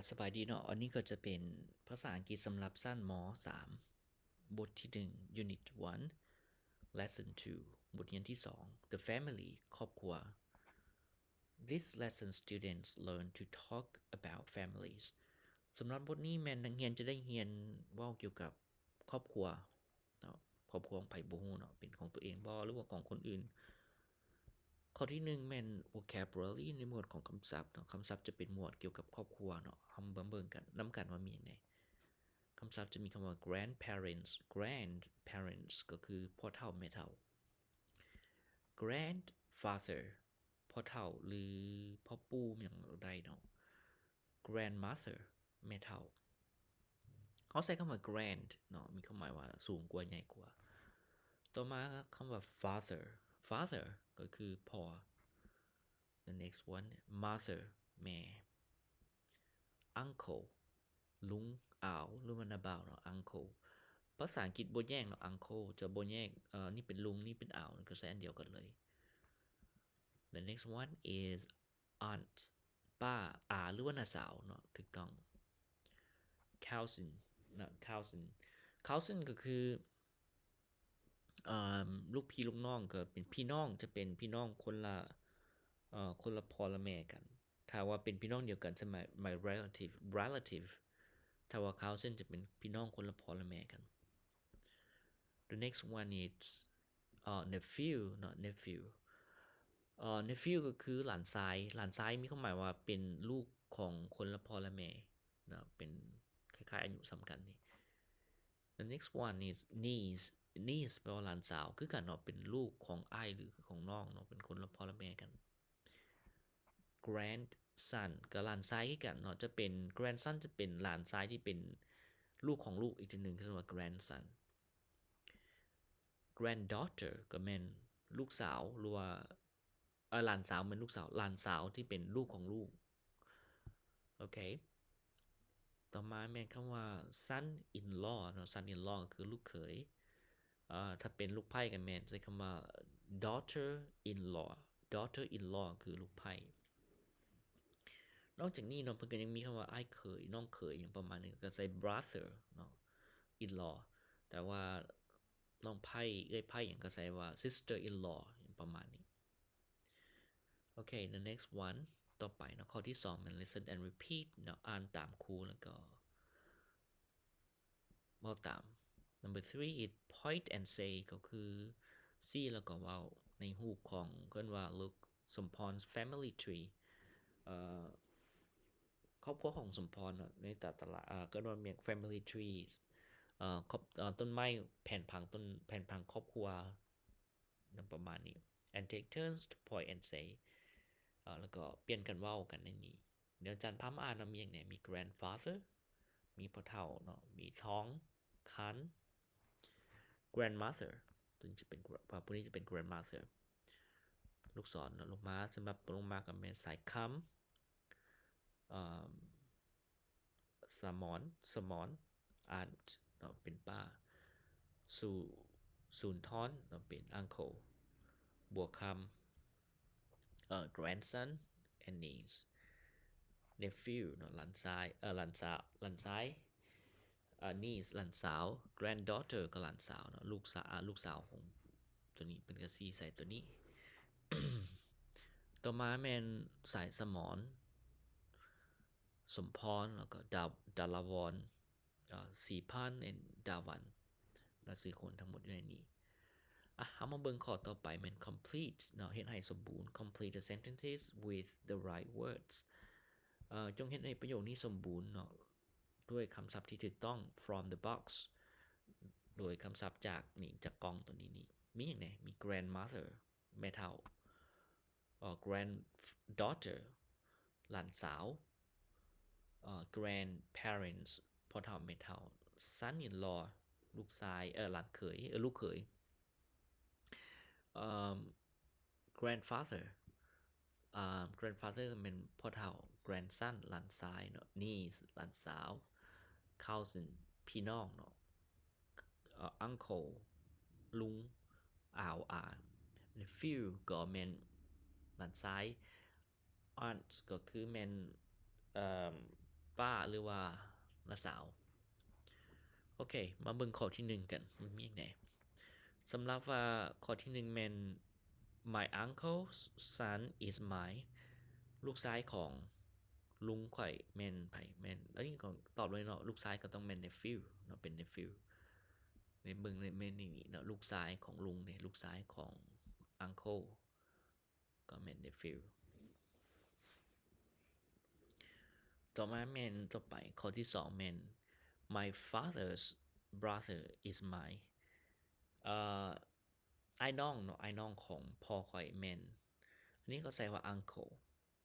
ສະບາຍດີເນາະ, ອັນນີ້ກໍຈະເປັນພາສາອັງກິດສຳລັບຊັ້ນ ມ.ສາມ ບົດທີໜຶ່ງ Unit one Lesson two ບົດຮຽນທີສອງ The Family ຄອບຄົວ. This lesson students learn to talk about families. ສຳລັບບົດນີ້ແມ່ນນັກຮຽນຈະໄດ້ຮຽນເວົ້າກ່ຽວກັບຄອບຄົວເນາະ, ຄອບຄົວຂອງໃຜບໍ່ຮູ້ເນາະ, ເປັນຂອງຕົວເອງບໍ່ ຫຼືວ່າຂອງຄົນອື່ນ. ຂໍ້ທີໜຶ່ງແມ່ນ vocabulary ໃນໝວດຂອງຄຳສັບເນາະ, ຄຳສັບຈະເປັນໝວດກ່ຽວກັບຄອບຄົວເນາະ, ເຮົາມາເບິ່ງກັນ ນຳກັນວ່າມີຫຍັງແດ່. ຄຳສັບຈະມີຄຳວ່າ grandparents, grandparents ກໍຄືພໍ່ເຖົ້າແມ່ເຖົ້າ, grandfather ພໍ່ເຖົ້າ ຫຼື ພໍ່ປູ່ຫຍັງກໍໄດ້ເນາະ, grandmother ແມ່ເຖົ້າ. ເຮົາໃຊ້ຄຳວ່າ grand ເນາະ, ມີຄວາມໝາຍວ່າສູງກວ່າ ໃຫຍ່ກວ່າ. ຕໍ່ມາຄຳວ່າ father, father ກໍຄືພໍ່. The next one, mother ແມ່. Uncle ລຸງ, ອາວ ຫຼືວ່ານ້າບ່າວເນາະ, uncle. ພາສາອັງກິດບໍ່ແຍກເນາະ, uncle ຈະບໍ່ແຍກ, ເອີ ນີ້ເປັນລຸງ ນີ້ເປັນອາວ, ກໍໃຊ້ອັນດຽວກັນເລີຍ. The next one is aunt ປ້າ, ອາ ຫຼືວ່ານ້າສາວເນາະ, ຖືກຕ້ອງ. Cousin ເນາະ, cousin, cousin ກໍຄື ເອີ ລູກພີ່ລູກນ້ອງ, ກໍເປັນພີ່ນ້ອງ, ຈະເປັນພີ່ນ້ອງຄົນລະ ເອີ ຄົນລະພໍ່ລະແມ່ກັນ. ຖ້າວ່າເປັນພີ່ນ້ອງດຽວກັນ ສະໄໝ my relative, relative. ຖ້າວ່າ cousin ຈະເປັນພີ່ນ້ອງຄົນລະພໍ່ລະແມ່ກັນ. The next one is ເອີ nephew ເນາະ, nephew. ເອີ nephew ກໍຄືຫຼານຊາຍ, ຫຼານຊາຍມີຄວາມໝາຍວ່າເປັນລູກຂອງຄົນລະພໍ່ລະແມ່ເນາະ, ເປັນຄ້າຍໆອາຍຸສ່ຳກັນນີ້. The next one is niece, niece ແປວ່າຫຼານສາວຄືກັນເນາະ, ເປັນລູກຂອງອ້າຍ ຫຼື ຂອງນ້ອງເນາະ, ເປັນຄົນລະພໍ່ລະແມ່ກັນ. Grandson ກໍຫຼານຊາຍຄືກັນເນາະ, ຈະເປັນ grandson ຈະເປັນຫຼານຊາຍທີ່ເປັນລູກຂອງລູກອີກເທື່ອໜຶ່ງ, ເອີ້ນວ່າ grandson. Granddaughter ກໍແມ່ນລູກສາວ ຫຼືວ່າ ເອີ ຫຼານສາວ ແມ່ນລູກສາວ, ຫຼານສາວທີ່ເປັນລູກຂອງລູກ. ໂອເຄ, ຕໍ່ມາແມ່ນຄຳວ່າ son-in-law ເນາະ, son-in-law ກໍຄືລູກເຂີຍ. ເອີ ຖ້າເປັນລູກໃພ້ກໍແມ່ນໃຊ້ຄຳວ່າ daughter-in-law, daughter-in-law ຄືລູກໃພ້. ນອກຈາກນີ້ເນາະ, ເພິ່ນກໍຍັງມີຄຳວ່າອ້າຍເຂີຍ, ນ້ອງເຂີຍ ຫຍັງປະມານນີ້, ກໍໃຊ້ brother ເນາະ, in-law. ແຕ່ວ່ານ້ອງໃພ້, ເອື້ອຍໃພ້ຫຍັງກໍໃຊ້ວ່າ sister-in-law ຫຍັງປະມານນີ້. ໂອເຄ, the next one ຕໍ່ໄປເນາະ, ຂໍ້ທີສອງແມ່ນ listen and repeat ເນາະ, ອ່ານຕາມຄູ ແລ້ວກໍເວົ້າຕາມ. Number three is point and say ກໍຄືຊີ້ແລ້ວກໍເວົ້າ, ໃນຮູບຂອງ ເອີ້ນວ່າ look Somporn's family tree, ເອີ ຄອບຄົວຂອງສົມພອນເນາະ, ໃນຕະ ຕະຫຼາດ ເອີ້ນວ່າ family trees, ເອີ ຄອບ ເອີ ຕົ້ນໄມ້ແຜນຜັງ, ຕົ້ນແຜນຜັງຄອບຄົວ ນຳປະມານນີ້. And take turns to point and say, ເອີ ແລ້ວກໍປ່ຽນກັນເວົ້າກັນໃນນີ້. ດຽວອາຈານພາມາອ່ານເນາະ, ມີຫຍັງແດ່? ມີ grandfather ມີພໍ່ເຖົ້າເນາະ, ມີ tall, ຄັນ grandmother ຕົວນີ້ຈະເປັນ ຜູ້ນີ້ຈະເປັນ grandmother. ລູກສອນເນາະ, ລົງມາ, ສຳລັບລົງມາກໍແມ່ນ ສາຍຄຳ, ເອີ ສະໝອນ, ສະໝອນ, aunt ເນາະ, ເປັນປ້າ, ສູນທອນເນາະ, ເປັນ uncle, ບົວຄຳ, ເອີ grandson and niece, nephew ເນາະ, ຫຼານຊາຍ, ເອີ ຫຼານສາວ, ຫຼານຊາຍ, ເອີ niece ຫຼານສາວ, granddaughter ກໍຫຼານສາວເນາະ, ລູກສາ, ອາ, ລູກສາວຂອງຕົວນີ້, ເພິ່ນກໍຊີ້ໃສ່ຕົວນີ້. ຕໍ່ມາແມ່ນສາຍສະໝອນ, ສົມພອນ ແລ້ວກໍ ດາ, ດາລາວອນ, ເອີ ສີພັນ and ດາວັນ, ລະຊື່ຄົນທັງໝົດຢູ່ໃນນີ້. ອ່ະ, ເຮົາມາເບິ່ງຂໍ້ຕໍ່ໄປແມ່ນ complete ເນາະ, ເຮັດໃຫ້ສົມບູນ, complete the sentences with the right words. ເອີ ຈົ່ງເຮັດໃຫ້ປະໂຫຍກນີ້ສົມບູນເນາະ, ດ້ວຍຄຳສັບທີ່ຖືກຕ້ອງ from the box, ໂດຍຄຳສັບຈາກນີ້, ຈາກກ່ອງຕົວນີ້ນີ້. ມີຫຍັງແດ່? ມີ grandmother ແມ່ເຖົ້າ, ເອີ granddaughter ຫຼານສາວ, ເອີ grandparents ພໍ່ເຖົ້າແມ່ເຖົ້າ, son-in-law ລູກຊາຍ, ເອີ ຫຼານເຂີຍ, ເອີ ລູກເຂີຍ, ເອີ grandfather, ອ່າ grandfather ແມ່ນພໍ່ເຖົ້າ, grandson ຫຼານຊາຍເນາະ, niece ຫຼານສາວ, cousin ພີ່ນ້ອງເນາະ, ເອີ uncle ລຸງ, ອາວ, ອາ, nephew ກໍແມ່ນຫຼານຊາຍ, aunt ກໍຄືແມ່ນ ເອີ່ມ ປ້າ ຫຼືວ່ານ້າສາວ. ໂອເຄ ມາເບິ່ງຂໍ້ທີໜຶ່ງກັນ ມັນມີຫຍັງແດ່. ສຳລັບວ່າຂໍ້ທີໜຶ່ງແມ່ນ My uncle's son is my ລູກຊາຍຂອງລຸງຂ້ອຍແມ່ນໃຜ? ແມ່ນ ອັນນີ້ກໍຕອບເລີຍເນາະ ລູກຊາຍກໍຕ້ອງແມ່ນ nephew ເນາະ ເປັນ nephew. ໃນເບິ່ງໃນແມ່ນນີ້ເນາະ ລູກຊາຍຂອງລຸງເດ້ ລູກຊາຍຂອງ uncle ກໍແມ່ນ nephew. ຕໍ່ມາແມ່ນ ຕໍ່ໄປ ຂໍ້ທີສອງແມ່ນ My father's brother is my ເອີ ອ້າຍນ້ອງເນາະ ອ້າຍນ້ອງຂອງພໍ່ຂ້ອຍແມ່ນ ອັນນີ້ກໍໃຊ້ວ່າ uncle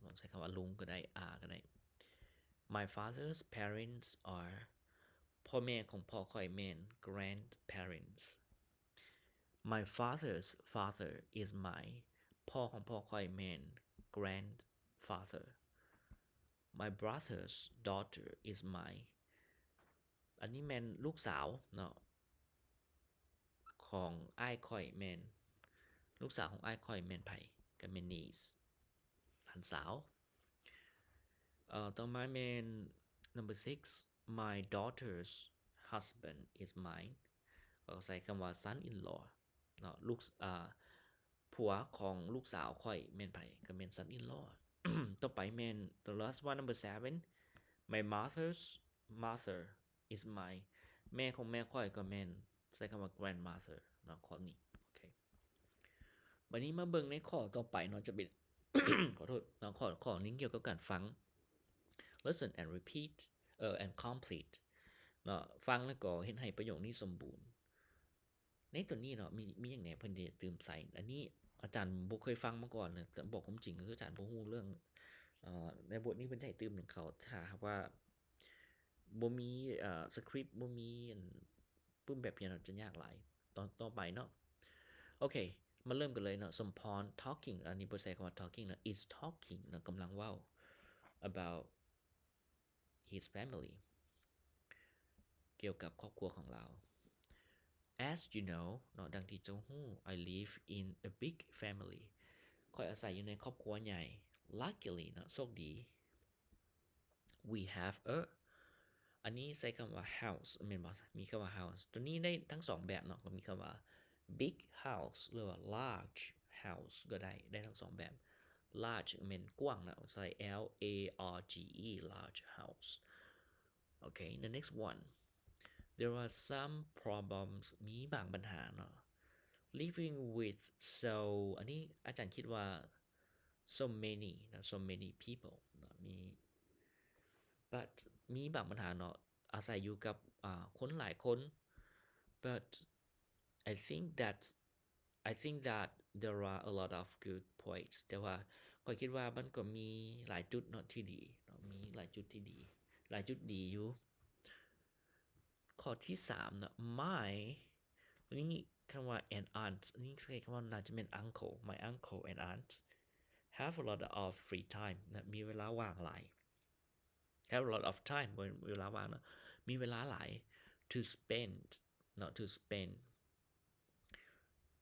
ເນາະ ໃຊ້ຄຳວ່າລຸງກໍໄດ້ ອາ ກໍໄດ້. My father's parents are ພໍ່ແມ່ຂອງພໍ່ຂ້ອຍແມ່ນ grandparents. My father's father is my ພໍ່ຂອງພໍ່ຂ້ອຍແມ່ນ grandfather. My brother's daughter is my ອັນນີ້ແມ່ນລູກສາວເນາະ ຂອງອ້າຍຂ້ອຍແມ່ນ ລູກສາວຂອງອ້າຍຂ້ອຍແມ່ນໃຜ? ກໍແມ່ນ niece ຫຼານສາວ. ເອີ ຕໍ່ມາແມ່ນ number six My daughter's husband is mine ກໍໃຊ້ຄຳວ່າ son-in-law ເນາະ ລູກ ອາ ຜົວຂອງລູກສາວຂ້ອຍແມ່ນໃຜ? ກໍແມ່ນ son-in-law. ຕໍ່ໄປແມ່ນ the last one number seven My mother's mother is my ແມ່ຂອງແມ່ຂ້ອຍກໍແມ່ນ ໃຊ້ຄຳວ່າ grandmother ເນາະ ຂໍ້ນີ້. ໂອເຄ ບັດນີ້ມາເບິ່ງໃນຂໍ້ຕໍ່ໄປເນາະ ຈະເປັນ ຂໍໂທດເນາະ ຂໍ້ ຂໍ້ນີ້ກ່ຽວກັບການຟັງ listen and repeat ເອີ and complete ເນາະ ຟັງແລ້ວກໍເຮັດໃຫ້ປະໂຫຍກນີ້ສົມບູນ. ໃນຕົວນີ້ເນາະ ມີ ມີຫຍັງແດ່ເພິ່ນໄດ້ຕື່ມໃສ່? ອັນນີ້ອາຈານບໍ່ເຄີຍຟັງມາກ່ອນນະ ແຕ່ບອກຄວາມຈິງກໍຄືອາຈານບໍ່ຮູ້ເລື່ອງ ເອີ ໃນບົດນີ້ເພິ່ນໄດ້ຕື່ມຫຍັງເຂົ້າ. ຖ້າຫາກວ່າບໍ່ມີ ເອີ script ບໍ່ມີອັນ ປຶ້ມແບບຮຽນອາດຈະຍາກຫຼາຍ. ຕອນຕໍ່ໄປເນາະ ໂອເຄ ມາເລີ່ມກັນເລີຍເນາະ. ສົມພອນ talking ອັນນີ້ບໍ່ໃຊ້ຄຳວ່າ talking ນະ is talking ນະ ກຳລັງເວົ້າ about his family ກ່ຽວກັບຄອບຄົວຂອງລາວ. As you know ເນາະ ດັ່ງທີ່ເຈົ້າຮູ້ I live in a big family ຂ້ອຍອາໄສຢູ່ໃນຄອບຄົວໃຫຍ່. Luckily ເນາະ ໂຊກດີ We have a ອັນນີ້ໃຊ້ຄຳວ່າ house ແມ່ນບໍ່? ມີຄຳວ່າ house ຕົວນີ້ໄດ້ທັງສອງແບບເນາະ ກໍມີຄຳວ່າ big house ຫຼືວ່າ large house ກໍໄດ້ ໄດ້ທັງສອງແບບ. Large ແມ່ນກວ້າງເນາະ ໃຊ້ L A R G E large house. Okay, the next one. There are some problems ມີບາງບັນຫາເນາະ living with so ອັນນີ້ອາຈານຄິດວ່າ so many ເນາະ so many people ເນາະ ມີ but ມີບາງບັນຫາເນາະ ອາໄສຢູ່ກັບ ອາ ຄົນຫຼາຍຄົນ. But I think that I think that there are a lot of good points ແຕ່ວ່າຂ້ອຍຄິດວ່າມັນກໍມີຫຼາຍຈຸດເນາະທີ່ດີເນາະ ມີຫຼາຍຈຸດທີ່ດີ ຫຼາຍຈຸດດີຢູ່. ຂໍ້ທີສາມເນາະ my ຕົວນີ້ຄຳວ່າ an aunt ນີ້ໃຊ້ຄຳວ່າໜ້າຈະແມ່ນ uncle my uncle and aunt have a lot of free time ນະ ມີເວລາວ່າງຫຼາຍ have a lot of time ເວລາວ່າງເນາະ ມີເວລາຫຼາຍ to spend ເນາະ to spend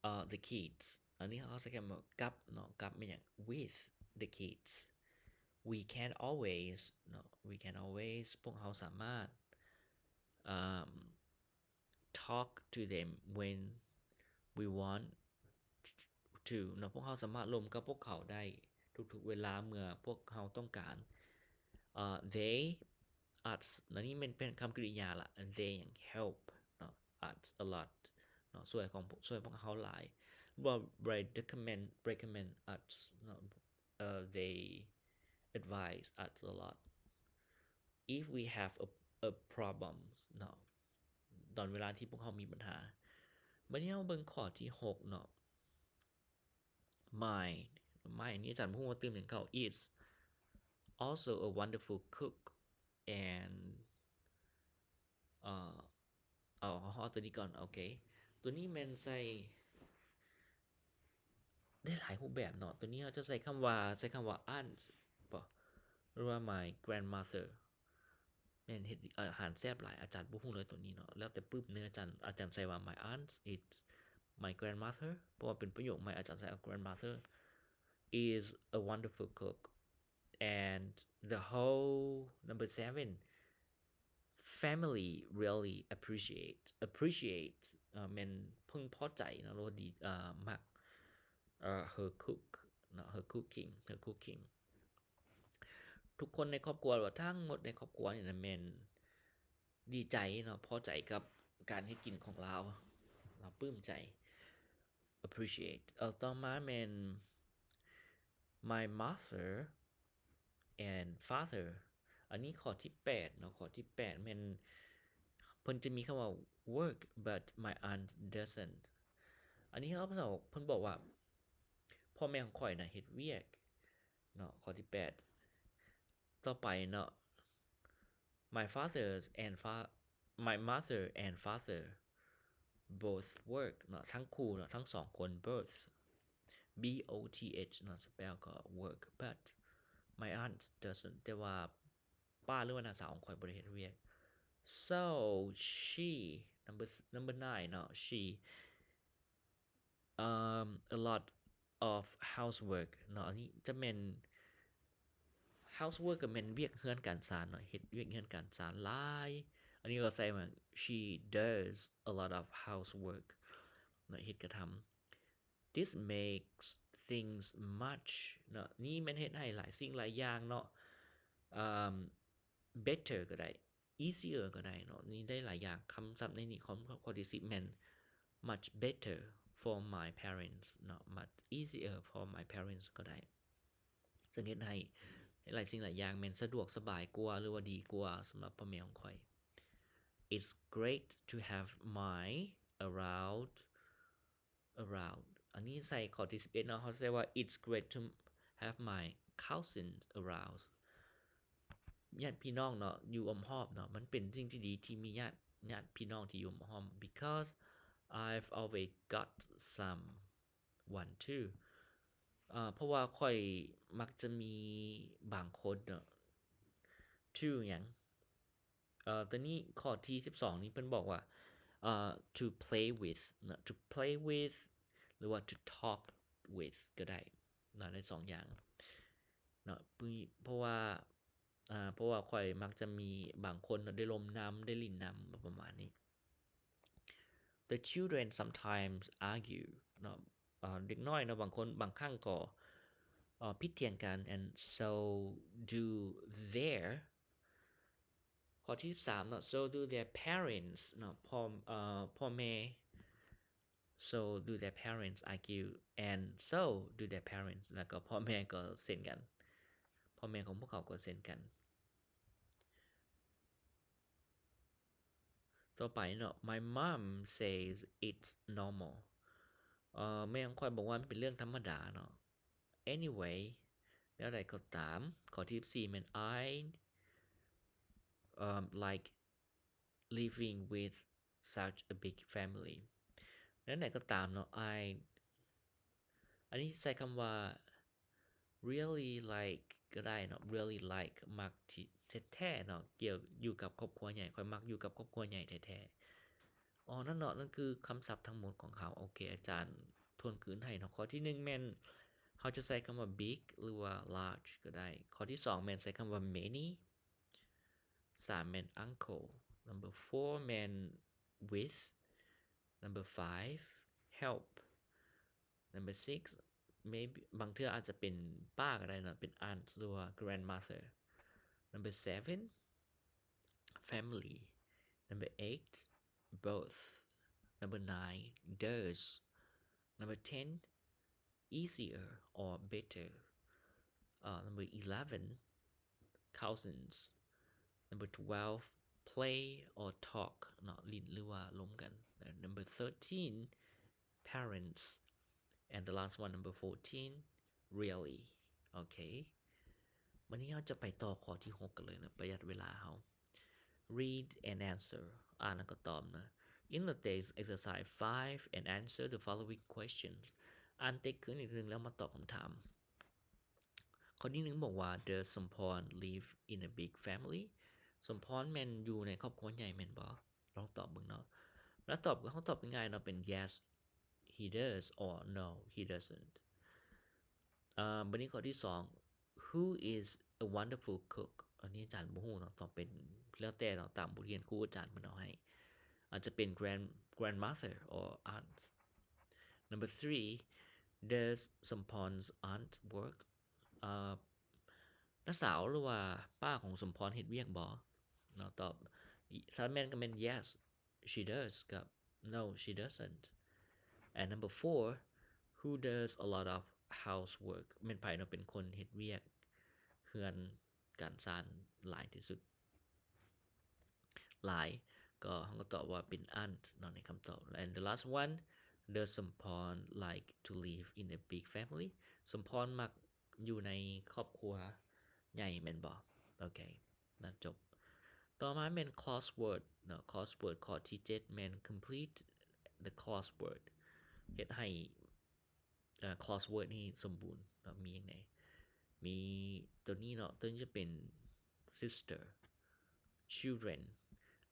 uh, the kids ອັນນີ້ເຮົາໃຊ້ຄຳວ່າກັບເນາະ ກັບແມ່ນຫຍັງ with the kids. We can always ເນາະ we can always ພວກເຮົາສາມາດ um, talk to them when we want to ເນາະ ພວກເຮົາສາມາດລົມກັບພວກເຂົາໄດ້ທຸກໆເວລາເມື່ອພວກເຮົາຕ້ອງການ. Uh, they us ອັນນີ້ແມ່ນເປັນຄຳກະລິຍາລະ they help ເນາະ us a lot ເນາະ ຊ່ວຍຂອງ ຊ່ວຍພວກເຮົາຫຼາຍ ຫຼືວ່າ recommend recommend us ເນາະ uh, they advise us a lot if we have a, a problem ເນາະ ຕອນເວລາທີ່ພວກເຮົາມີບັນຫາ. ບັດນີ້ເຮົາເບິ່ງຂໍ້ທີຫົກເນາະ My my ນີ້ອາຈານບໍ່ຮູ້ວ່າຕື່ມຫຍັງເຂົ້າ is also a wonderful cook and ເອີ ເອົາ ເຮົາເອົາຕົວນີ້ກ່ອນ ໂອເຄ ຕົວນີ້ແມ່ນໃສ່ໄດ້ຫຼາຍຮູບແບບເນາະ ຕົວນີ້ເຮົາຈະໃຊ້ຄຳວ່າ ໃຊ້ຄຳວ່າ aunt ບໍ ຫຼືວ່າ my grandmother ແມ່ນເຮັດອາຫານແຊບຫຼາຍ ອາຈານບໍ່ຮູ້ເລີຍຕົວນີ້ເນາະ ແລ້ວແຕ່ປຶບເນາະ ອາຈານ ອາຈານໃສ່ວ່າ my aunt is my grandmother ເພາະວ່າເປັນປະໂຫຍກໃໝ່ ອາຈານໃສ່ວ່າ grandmother is a wonderful cook and the whole Number seven, family really appreciate appreciate ເອີ່ມາແມ່ນເພິ່ງພໍໃຈເນາະ ຫຼືວ່າດີເອີ່ມາກເອີ່ມ her cook ເນາະ her cooking her cooking ທຸກຄົນໃນຄອບຄົວ ຫຼືວ່າທັງໝົດໃນຄອບຄົວນີ້ນະແມ່ນດີໃຈເນາະ ພໍໃຈກັບການເຮັດກິນຂອງລາວ ລາວປຶ້ມໃຈ appreciate ເອີ່ມຕໍ່ມາແມ່ນ my mother and father ອັນນີ້ຂໍ້ທີແປດເນາະ ຂໍ້ທີແປດແມ່ນເພິ່ນຈະມີຄຳວ່າ work but my aunt doesn't ອັນນີ້ເຮົາເພິ່ນບອກວ່າ ພໍ່ແມ່ຂອງຂ້ອຍນະເຮັດວຽກເນາະ ຂໍ້ທີແປດ ຕໍ່ໄປເນາະ my father's and fa my mother and father both work ເນາະ ທັງຄູ່ເນາະ ທັງສອງຄົນ both b o t h ເນາະ spell ກໍ work but my aunt doesn't ແຕ່ວ່າປ້າ ຫຼືວ່ານ້າສາວຂອງຂ້ອຍບໍ່ໄດ້ເຮັດວຽກ so she number number nine ເນາະ she um a lot of housework ເນາະ ອັນນີ້ຈະແມ່ນ housework ກໍແມ່ນວຽກເຮືອນການຊານເນາະ ເຮັດວຽກເຮືອນການຊານຫຼາຍ ອັນນີ້ກໍໃສ່ວ່າ she does a lot of housework ເນາະ ເຮັດກະທຳ this makes things much ເນາະ ນີ້ແມ່ນເຮັດໃຫ້ຫຼາຍສິ່ງຫຼາຍຢ່າງເນາະ ເອີ່ມ better ກໍໄດ້ easier ກໍໄດ້ເນາະ ນີ້ໄດ້ຫຼາຍຢ່າງ ຄຳສັບໃນນີ້ ຂໍ້ທີສິບແມ່ນ much better for my parents ເນາະ much easier for my parents ກໍໄດ້ ເຊິ່ງເຮັດໃຫ້ ໃຫ້ຫຼາຍສິ່ງຫຼາຍຢ່າງແມ່ນສະດວກສະບາຍກວ່າ ຫຼືວ່າດີກວ່າສຳລັບພໍ່ແມ່ຂອງຂ້ອຍ it's great to have my around around ອັນນີ້ໃສ່ຂໍ້ທີສິບເອັດເນາະ ເຮົາໃສ່ວ່າ it's great to have my cousins around ຍາດພີ່ນ້ອງເນາະ ຢູ່ອ້ອມຮອບເນາະ ມັນເປັນສິ່ງທີ່ດີທີ່ມີຍາດ ຍາດພີ່ນ້ອງທີ່ຢູ່ອ້ອມຮອບ because I've always got someone too ເອີ່ມ ເພາະວ່າຂ້ອຍມັກຈະມີບາງຄົນເນາະ too ຫຍັງ ເອີ່ມ ຕົວນີ້ຂໍ້ທີສິບສອງນີ້ເພິ່ນບອກວ່າ ເອີ່ມ to play with ເນາະ to play with ຫຼືວ່າ to talk with ກໍໄດ້ເນາະ ໄດ້ສອງຢ່າງເນາະ ເພາະວ່າ ເອີ່ມ ເພາະວ່າຂ້ອຍມັກຈະມີບາງຄົນເນາະ ໄດ້ລົມນຳ ໄດ້ຫຼິ້ນນຳ ປະມານນີ້ the children sometimes argue ເນາະ ເອີ່ມ ເດັກນ້ອຍເນາະ ບາງຄົນ ບາງຄັ້ງກໍ ເອີ່ມ ຜິດຖຽງກັນ and so do their ຂໍ້ທີສິບສາມເນາະ so do their parents ເນາະ ພໍ່ ເອີ່ມ ພໍ່ແມ່ so do their parents argue and so do their parents ແລ້ວກໍພໍ່ແມ່ກໍເຊັ່ນກັນ ພໍ່ແມ່ຂອງພວກເຂົາກໍເຊັ່ນກັນ ຕໍ່ໄປເນາະ my mom says it's normal ເອີ່ມ ແມ່ຂອງຂ້ອຍບອກວ່າມັນເປັນເລື່ອງທຳມະດາເນາະ anyway ແນວໃດກໍຕາມ ຂໍ້ທີສິບສີ່ແມ່ນ I um like living with such a big family ແນວໃດກໍຕາມເນາະ I ອັນນີ້ໃຊ້ຄຳວ່າ really like ກໍໄດ້ເນາະ really like ມັກທີ່ແທ້ໆເນາະ ກ່ຽວຢູ່ກັບຄອບຄົວໃຫຍ່ ຂ້ອຍມັກຢູ່ກັບຄອບຄົວໃຫຍ່ແທ້ໆ ອໍ ນັ້ນເນາະ ນັ້ນຄືຄຳສັບທັງໝົດຂອງເຮົາ ໂອເຄ ອາຈານທວນຄືນໃຫ້ເນາະ ຂໍ້ທີໜຶ່ງແມ່ນ ເຮົາຈະໃຊ້ຄຳວ່າ big ຫຼືວ່າ large ກໍໄດ້ ຂໍ້ທີສອງແມ່ນໃຊ້ຄຳວ່າ many ສາມແມ່ນ uncle number four ແມ່ນ with number five help number six maybe ບາງເທື່ອອາດຈະເປັນປ້າກໍໄດ້ເນາະ ເປັນ aunt ຫຼືວ່າ grandmother number seven family number eight both number nine does number ten easier or better uh number eleven cousins number twelve play or talk ເນາະ ຫຼິ້ນ ຫຼືວ່າລົມກັນ number thirteen parents and the last one number fourteen really ໂອເຄ ວັນນີ້ເຮົາຈະໄປຕໍ່ຂໍ້ທີຫົກກັນເລີຍເນາະ ປະຢັດເວລາເຮົາ read and answer ອ່ານແລ້ວກໍຕອບເນາະ in the text exercise five and answer the following questions ອ່ານເຕັກຂຶ້ນອີກໜຶ່ງແລ້ວມາຕອບຄຳຖາມ ຂໍ້ທີໜຶ່ງບອກວ່າ Does ສົມພອນ live in a big family ສົມພອນແມ່ນຢູ່ໃນຄອບຄົວໃຫຍ່ແມ່ນບໍ່? ລອງຕອບເບິ່ງເນາະ ແລ້ວຕອບ ເຮົາຕອບງ່າຍໆເນາະ ເປັນ Yes he does or No he doesn't ເອີ່ມ ບັດນີ້ຂໍ້ທີສອງ Who is a wonderful cook? ອັນນີ້ອາຈານບໍ່ຮູ້ເນາະ ຕ້ອງເປັນ ແລ້ວແຕ່ເນາະ ຕາມບົດຮຽນຄູອາຈານເພິ່ນເອົາໃຫ້ ອາດຈະເປັນ grand grandmother or aunt. Number three, does Somphon's aunt work? ເອີ ນ້າສາວ ຫຼືວ່າປ້າຂອງສົມພອນເຮັດວຽກບໍ່ເນາະ? ຕອບ ຖ້າແມ່ນກໍແມ່ນ yes, she does ກັບ no, she doesn't. And number four, who does a lot of housework? ແມ່ນໃຜເນາະເປັນຄົນເຮັດວຽກເຮືອນການຊານຫຼາຍທີ່ສຸດ? ຫຼາຍ ກໍເຮົາກໍຕອບວ່າເປັນ aunt ເນາະໃນຄຳຕອບ. And the last one, does Somphon like to live in a big family? ສົມພອນມັກຢູ່ໃນຄອບຄົວໃຫຍ່ແມ່ນບໍ່? ໂອເຄ ນັ້ນຈົບ. ຕໍ່ມາແມ່ນ crossword ເນາະ crossword ຂໍ້ທີເຈັດແມ່ນ complete the crossword ເຮັດໃຫ້ ເອີ crossword ນີ້ສົມບູນເນາະ ມີຫຍັງແດ່? ມີຕົວນີ້ເນາະ ຕົວນີ້ຈະເປັນ sister, children.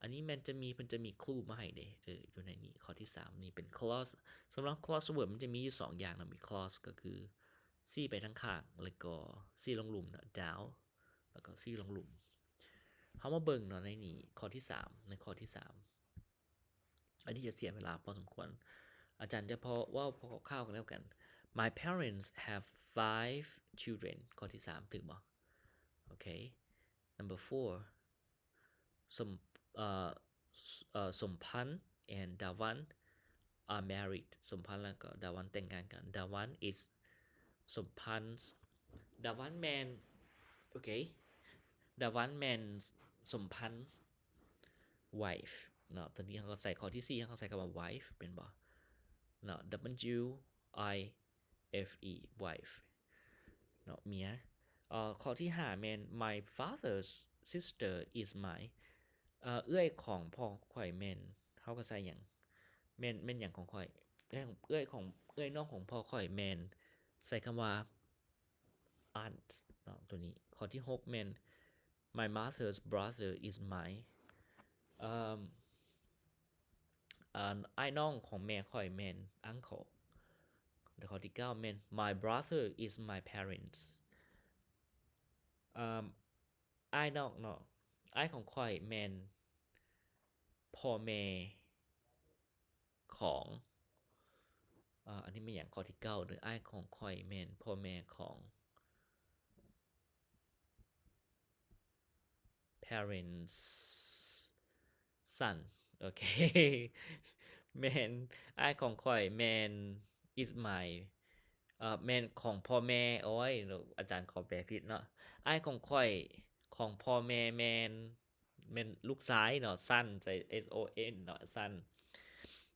ອັນນີ້ແມ່ນຈະມີ ເພິ່ນຈະມີ clue ມາໃຫ້ເດ້ ເອີ ຢູ່ໃນນີ້. ຂໍ້ທີສາມນີ້ເປັນ cross ສຳລັບ crossword ມັນຈະມີຢູ່ສອງຢ່າງເນາະ ມີ cross ກໍຄືຊີ້ໄປທາງຂ້າງ ແລ້ວກໍຊີ້ລົງລຸ່ມເນາະ down ແລ້ວກໍຊີ້ລົງລຸ່ມ. ເຮົາມາເບິ່ງເນາະໃນນີ້ ຂໍ້ທີສາມ ໃນຂໍ້ທີສາມ ອັນນີ້ຈະເສຍເວລາພໍສົມຄວນ ອາຈານຈະພໍເວົ້າພໍຄ່າວໆກັນແລ້ວກັນ. My parents have five children. ຂໍ້ທີສາມ ຖືກບໍ່? ໂອເຄ. Number four, ສົມ ເອີ ເອີ Somphon and Dawan are married. ສົມພອນ ແລ້ວກໍ Dawan ແຕ່ງງານກັນ. Dawan is Somphon's, Dawan ແມ່ນ ໂອເຄ Dawan ແມ່ນ Somphon's wife ເນາະ. ຕອນນີ້ເຮົາກໍໃສ່ຂໍ້ທີສີ່ ເຮົາກໍໃສ່ຄຳວ່າ wife ແມ່ນບໍ່ເນາະ? W I F E, wife ເນາະ ເມຍ. ເອີ ຂໍ້ທີຫ້າແມ່ນ My father's sister is my, ເອີ ເອື້ອຍຂອງພໍ່ຂ້ອຍແມ່ນ ເຮົາກໍໃສ່ຫຍັງ? ແມ່ນ ແມ່ນຫຍັງຂອງຂ້ອຍ? ເອື້ອຍ ເອື້ອຍຂອງ ເອື້ອຍນ້ອງຂອງພໍ່ຂ້ອຍແມ່ນ ໃສ່ຄຳວ່າ aunt ເນາະ ຕົວນີ້. ຂໍ້ທີຫົກແມ່ນ My mother's brother is my, ເອີ ອ່າ ອ້າຍນ້ອງຂອງແມ່ຂ້ອຍແມ່ນ uncle. ແລ້ວຂໍ້ທີເກົ້າແມ່ນ My brother is my parents, ເອີ ອ້າຍນ້ອງເນາະ ອ້າຍຂອງຂ້ອຍແມ່ນພໍ່ແມ່ ຂອງ ເອີ ອັນນີ້ແມ່ນຫຍັງ? ຂໍ້ທີເກົ້າເດີ ອ້າຍຂອງຂ້ອຍແມ່ນພໍ່ແມ່ຂອງ parents son. ໂອເຄ ແມ່ນ ອ້າຍຂອງຂ້ອຍແມ່ນ is my, ເອີ ແມ່ນຂອງພໍ່ແມ່ ໂອ້ຍ ອາຈານຂໍແປຜິດເນາະ ອ້າຍຂອງຂ້ອຍຂອງພໍ່ແມ່ແມ່ນ ແມ່ນລູກຊາຍເນາະ son ໃສ່ S O N ເນາະ son.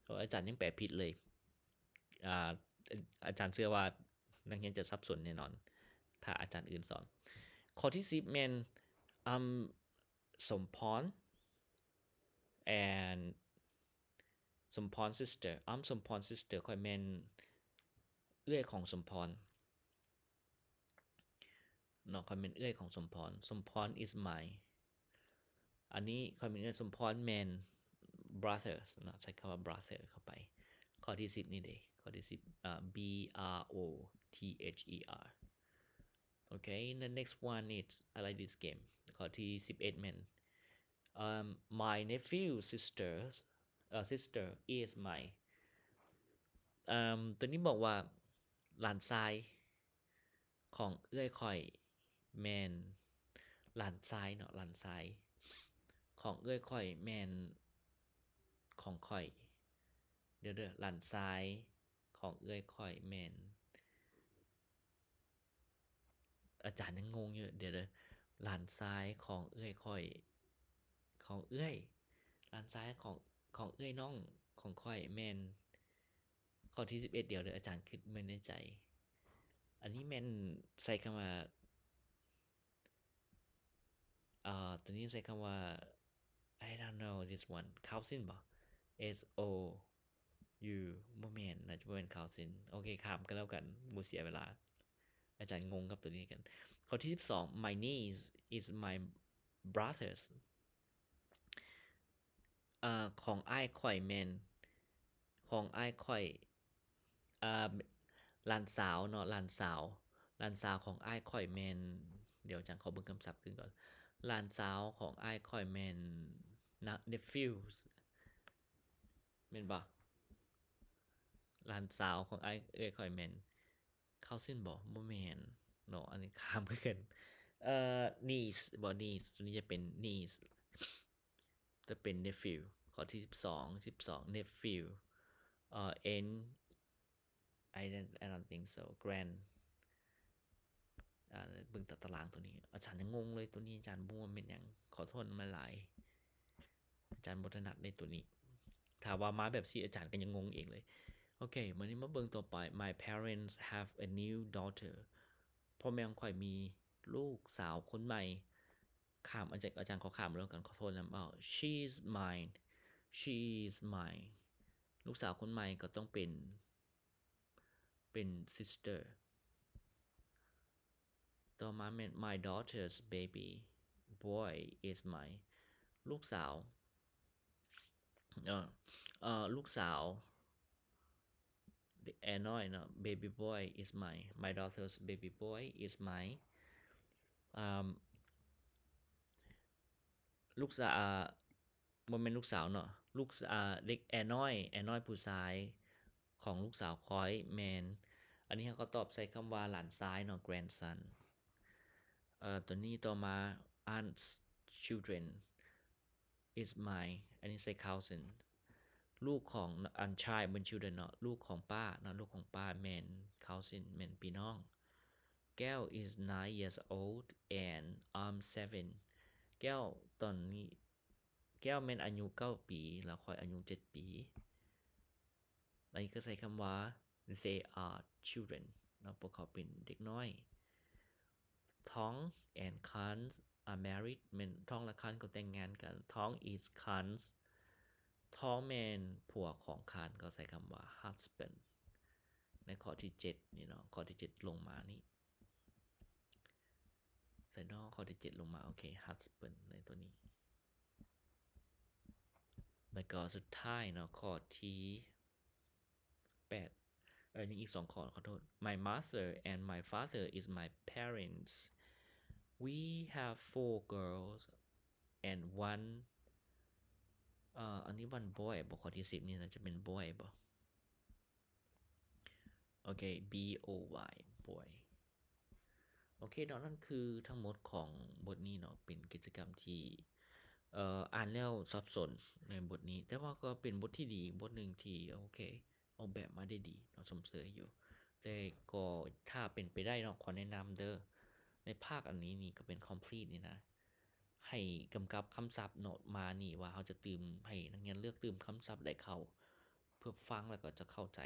ໂອ້ ອາຈານຍັງແປຜິດເລີຍ. ອາ ອາຈານເຊື່ອວ່ານັກຮຽນຈະສັບສົນແນ່ນອນ ຖ້າອາຈານອື່ນສອນ. ຂໍ້ທີສິບແມ່ນ I'm Somphon and Somphon sister. I'm Somphon sister. ຂ້ອຍແມ່ນເອື້ອຍຂອງສົມພອນ ເນາະ ຂ້ອຍແມ່ນເອື້ອຍຂອງສົມພອນ. Somphon is my, ອັນນີ້ຂ້ອຍແມ່ນເອື້ອຍ ສົມພອນແມ່ນ brother ເນາະ ໃຊ້ຄຳວ່າ brother ເຂົ້າໄປ. ຂໍ້ທີສິບນີ້ເດ ຂໍ້ທີສິບ ອ່າ B R O T H E R. Okay, the next one is, I like this game. ຂໍ້ທີສິບເອັດແມ່ນ um, my nephew sisters, ເອີ sister is my, um, ຕົວນີ້ບອກວ່າ ຫຼານຊາຍ ຂອງເອື້ອຍຂ້ອຍແມ່ນ ຫຼານຊາຍເນາະ ຫຼານຊາຍຂອງເອື້ອຍຂ້ອຍແມ່ນຂອງຂ້ອຍ. ດຽວເດີ ຫຼານຊາຍຂອງເອື້ອຍຂ້ອຍແມ່ນ ອາຈານຍັງງົງຢູ່ ດຽວເດີ ຫຼານຊາຍຂອງເອື້ອຍຂ້ອຍ ຂອງເອື້ອຍ ຫຼານຊາຍຂອງ ຂອງເອື້ອຍນ້ອງຂອງຂ້ອຍແມ່ນ ຂໍ້ທີສິບເອັດ ດຽວເດີ ອາຈານຄິດເບິ່ງໃນໃຈ ອັນນີ້ແມ່ນໃຊ້ຄຳວ່າ ເອີ ຕົວນີ້ໃຊ້ຄຳວ່າ I don't know this one, cousin ບໍ? S O U ບໍ່ແມ່ນ ໜ້າຈະບໍ່ແມ່ນ cousin. ໂອເຄ ຂ້າມກັນແລ້ວກັນ ບໍ່ເສຍເວລາ ອາຈານງົງກັບຕົວນີ້ກັນ. ຂໍ້ທີສິບສອງ My niece is my brother's ເອີ ຂອງອ້າຍຂ້ອຍແມ່ນ ຂອງອ້າຍຂ້ອຍ ເອີ ຫຼານສາວເນາະ ຫຼານສາວ ຫຼານສາວຂອງອ້າຍຂ້ອຍແມ່ນ ດຽວອາຈານຂໍເບິ່ງຄຳສັບຄືນກ່ອນ. ຫຼານສາວຂອງອ້າຍຂ້ອຍແມ່ນ nephews ແມ່ນບໍ່? ຫຼານສາວຂອງອ້າຍເອື້ອຍຂ້ອຍແມ່ນ cousin ບໍ່? ບໍ່ແມ່ນເນາະ ອັນນີ້ຂ້າມຄືກັນ. ເອີ niece ບໍ່? Niece ຕົວນີ້ຈະເປັນ niece ຈະເປັນ nephew. ຂໍ້ທີສິບສອງ ສິບສອງ nephew ເອີ aunt I don't I don't think so grand ອ່າ ເບິ່ງຕາຕະລາງຕົວນີ້ ອາຈານຍັງງົງເລີຍ ຕົວນີ້ອາຈານບໍ່ຮູ້ວ່າແມ່ນຫຍັງ ຂໍໂທດນຳຫຼາຍໆ ອາຈານບໍ່ຖະໜັດໃນຕົວນີ້ ຖ້າວ່າມາແບບຊີ້ ອາຈານກໍຍັງງົງເອງເລີຍ. ໂອເຄ ມື້ນີ້ມາເບິ່ງຕໍ່ໄປ My parents have a new daughter. ພໍ່ແມ່ຂອງຂ້ອຍມີລູກສາວຄົນໃໝ່. ຂ້າມ ອາຈານ ອາຈານຂໍຂ້າມແລ້ວກັນ ຂໍໂທດນຳ. ເອົາ She is mine. She is mine. ລູກສາວຄົນໃໝ່ກໍຕ້ອງເປັນ ເປັນ sister. ຕໍ່ມາແມ່ນ My daughter's baby boy is mine. ລູກສາວ ເອີ ເອີ ລູກສາວ ເດັກແອນ້ອຍເນາະ baby boy is mine. My daughter's baby boy is mine. ອ່າ ລູກສາວ ອ່າ ບໍ່ແມ່ນລູກສາວເນາະ ລູກສາ ເດັກແອນ້ອຍ ແອນ້ອຍຜູ້ຊາຍຂອງລູກສາວຂ້ອຍແມ່ນ ອັນນີ້ເຮົາກໍຕອບໃສ່ຄຳວ່າຫຼານຊາຍເນາະ grandson. ເອີ ຕົວນີ້ຕໍ່ມາ aunt's children is mine. ອັນນີ້ໃສ່ cousin. ລູກຂອງ aunt ຊາຍ ເປັນ children ເນາະ ລູກຂອງປ້າເນາະ ລູກຂອງປ້າແມ່ນ cousin ແມ່ນພີ່ນ້ອງ. ແກ້ວ is nine years old and I'm seven. ແກ້ວຕອນນີ້ ແກ້ວແມ່ນອາຍຸເກົ້າປີ ແລ້ວຂ້ອຍອາຍຸເຈັດປີ. ອັນນີ້ກໍໃຊ້ຄຳວ່າ they are children ເນາະ ພວກເຂົາເປັນເດັກນ້ອຍ. Tong and Khan are married. ແມ່ນ Tong ແລະ Khan ກໍແຕ່ງງານກັນ. Tong is Khan's. Tong ແມ່ນຜົວຂອງ Khan ກໍໃຊ້ຄຳວ່າ husband. ໃນຂໍ້ທີເຈັດນີ້ເນາະ ຂໍ້ທີເຈັດລົງມານີ້ ໃສ່ເນາະ ຂໍ້ທີເຈັດລົງມາ ໂອເຄ husband ໃນຕົວນີ້. ແລ້ວກໍສຸດທ້າຍເນາະ ຂໍ້ທີແປດ ເອີ ຍັງອີກສອງຂໍ້ ຂໍໂທດ. My mother and my father is my parents. We have four girls and one ເອີ ອັນນີ້ one boy ບໍ່? ຂໍ້ທີສິບນີ້ໜ້າຈະເປັນ boy ບໍ່? ໂອເຄ B O Y boy. ໂອເຄເນາະ ນັ້ນຄືທັງໝົດຂອງບົດນີ້ເນາະ ເປັນກິດຈະກຳທີ່ ເອີ ອ່ານແລ້ວສັບສົນໃນບົດນີ້ ແຕ່ວ່າກໍເປັນບົດທີ່ດີ ບົດໜຶ່ງທີ່ ໂອເຄ ອອກແບບມາໄດ້ດີເນາະ ຊົມເຊີຍຢູ່. ແຕ່ກໍຖ້າເປັນໄປໄດ້ເນາະ ຂໍແນະນຳເດີ້ ໃນພາກອັນນີ້ນີ້ກໍເປັນ complete ນີ້ນະ ໃຫ້ກຳກັບຄຳສັບເນາະ ມານີ້ວ່າເຮົາຈະຕື່ມ ໃຫ້ນັກຮຽນເລືອກຕື່ມຄຳສັບໃດເຂົ້າ ເພື່ອຟັງແລ້ວກໍຈະເຂົ້າໃຈ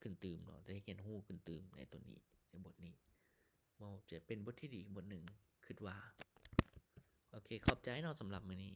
ຂຶ້ນຕື່ມເນາະ ໄດ້ຮຽນຮູ້ຂຶ້ນຕື່ມໃນຕົວນີ້ ໃນບົດນີ້. ເວົ້າຈະເປັນບົດທີ່ດີບົດໜຶ່ງ ຄິດວ່າ. ໂອເຄ ຂອບໃຈເນາະ ສຳລັບມື້ນີ້.